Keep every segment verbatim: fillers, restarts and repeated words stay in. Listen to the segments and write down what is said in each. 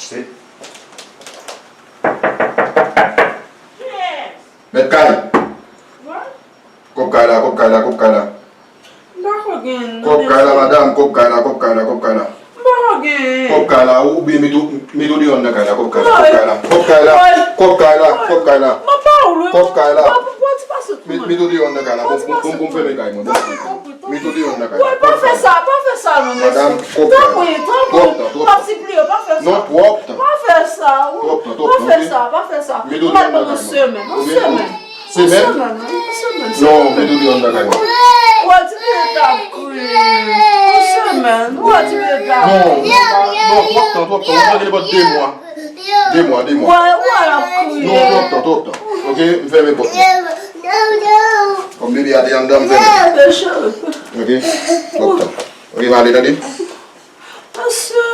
Mèt kay. Kòb kay la, kòb kay la, kòb kay la. M poko genyen non, mesye. Kòb kay la, madanm, kòb kay la, kòb kay la, kòb kay la. M poko genyen. Kòb kay la, oubyen met ou, met ou deyò nan kay la, kòb kay la, kòb kay la. Kòb kay la, kòb kay la, kòb kay la. Mwen pa ou lwen. Kòb kay la. Met, met ou deyò nan kay la. Bon, bon, bon, bon, fèmen kay mwen. Bon, bon, bon. Met ou deyò nan kay la. Wè, pa fè sa, pa fè sa non, mesye. Madanm, kòb kay la. Tanpri, tanpri. Twòp tan, twòp tan. M ap sipliye, pa fè sa. Non, twòp tan. Pa fè sa, wi. Twòp tan, twòp tan, ok? Pa fè sa, pa fè sa. Met ou deyò nan kay mwen. M ap ban nou semèn, yon semèn. Semèn? Semèn, wi, semèn, non, semèn. Met ou deyò nan kay mwen. Wè, ti pitit ap kriye. Yon semèn. Wè, ti pitit ap kriye. Non, non, twòp tan, twòp tan. Mwen mande nenpòt de mwa. De mwa, de mwa. Wè, wè, l ap kriye. Non, twòp tan, twòp tan. Ok, m fèmen pòt mwen. Kòm bebe a te anndan, m fèmen. Ok, twòp tan. Ok, m ale, tande. Mesye,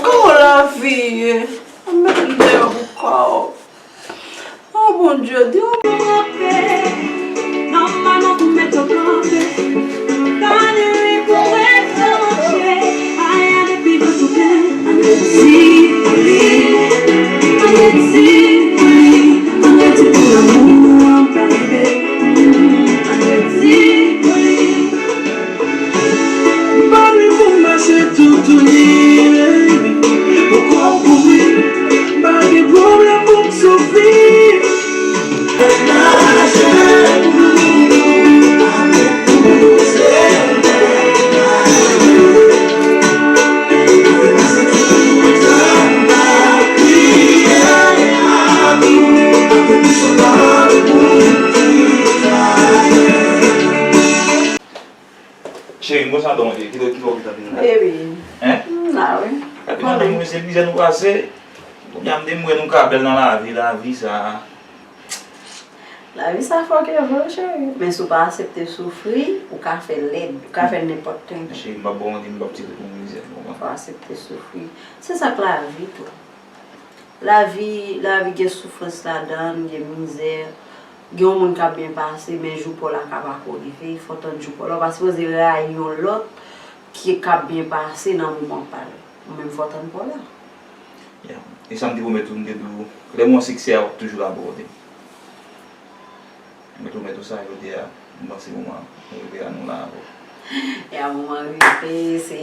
kòman lavi ye? Ann mete m deyò pou kò w. O Bondye, di w. M pare pou m mache toutouni, baby. Poko kouri, m pa gen pwoblèm pou m soufri. Cheri, m konsa don, e, ki lè, ki lè w gentan vin la? Baby. Hein? M la, wi. Gade madanm mwen, se mizè nou pase. Kounye a m te m wè nou ka bèl nan lavi, lavi sa a. Lavi sa fòkè vre, cheri. Men si w pa aksepte soufri, ou ka fè lèd, ou ka fè nenpòt tenten. Cheri, m p ap ba w manti, m p ap tire pou mizè, ou konprann? Fò w aksepte soufri. Se sa k lavi tou. Lavi, lavi gen soufrans ladan l, gen mizè, gen yon moun k ap byen pase, men jou pa w la ka pako rive, fò w tann jou pa w la. Ou pa sipoze rayi yon lòt ki, k ap byen pase nan moman pa l. Ou menm fò w tann pa w la. Yeah. E sa m te pwomèt ou, m te di w, lè m wè yon siksè a, w ap toujou la bò kote m. Mwen tou, mwen tou sa, jodi a, m panse moman nou rive a, nou la avè w. E a moman rive, se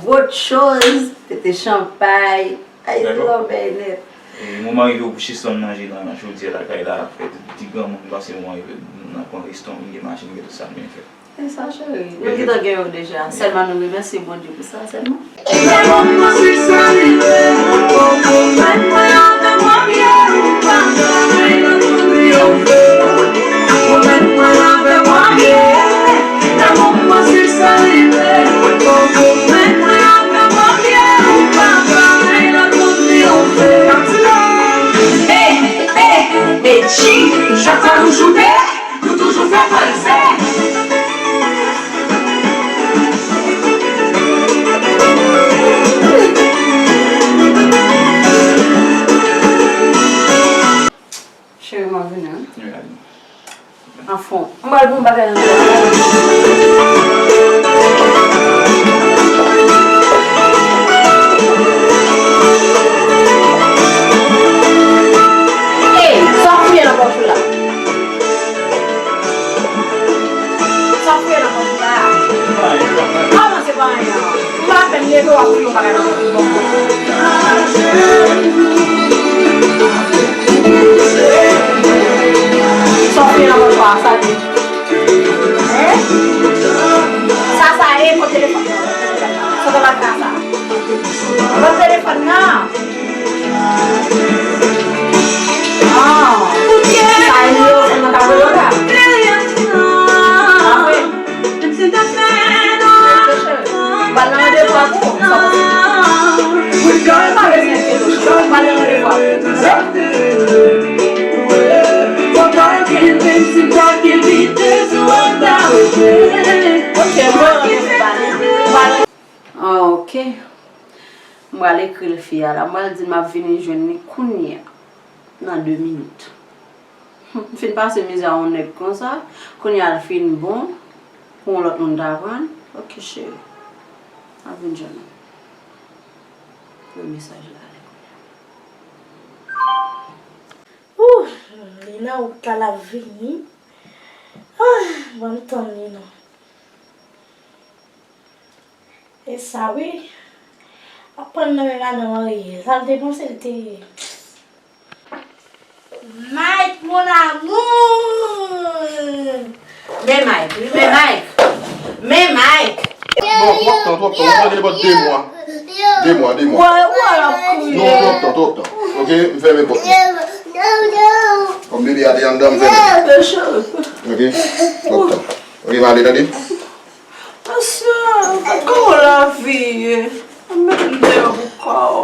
gwo choz, pete chanpay, ay, dakò. Lòbèy nèt. E moman rive pou chison manje nan chodyè lakay la, fè ti, ti granmoun, m panse moman rive, nou nan pran reston, vin gen machin, gen tout sa nou vin fè. E sa, cheri. Nou gentan gen yo deja. Sèlman nou remèsye Bondye pou sa sèlman. Hey, hey, hey, chak fwa nou choute, nou toujou fè falsè. Cheri, m ap vini, wi. Wi, al vini. Anfen, m pral pou yon bagay nan tèt. Ey, sa w fouye nan pòch ou la? Sa w fouye nan pòch ou la? Kòman se pa anyen an? Ou pa apèn leve, w ap fouye yon bagay nan pòch ou, bon. Sa w fouye nan pòch ou a, sa l ye? Hein? Sa, sa ye? Kot telefòn nan? Sa w t ap fè a sa? Kot telefòn nan? Ah. Sa yo, sa nan ka voye w la. Apre. Bal nan randevou a pou ou. Sa w panse? Ou pa bezwen enkyete w, cheri. Bal nan randevou a pou ou. Ok, mwen randevou bal. Bal. Ah, ok. M pral ekri l fi a la. M pral di l m ap vini jwenn li kounye a, nan de minit. M fin pase mizè a yon nèg konsa, kounye a l fin bon, pou yon lòt moun ta pran l. Ok, cheri. M ap vin jwenn ou. Premye mesaj la ale kounye a. Ouh, li nan wout la, l ap vini. Ah, ban m tann li non. E sa wi. Ap pran nan men madanm an ye. Sa l te panse l te ye. Mike, mon amour! Men Mike, wi, men Mike. Men Mike. Non, twòp tan, twòp tan. Mwen pale de de mwa. De mwa, de mwa. Wè, wè, l ap kriye. Non, twòp tan, twòp tan. Ok, m fèmen pòt mwen. Kòm bebe a te anndan, m fèmen. Ok, twòp tan. Ok, m ale, tande. Mesye, gad kòman lavi ye. Ou met m deyò pou kò w.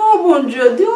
Oh, Bondye, di w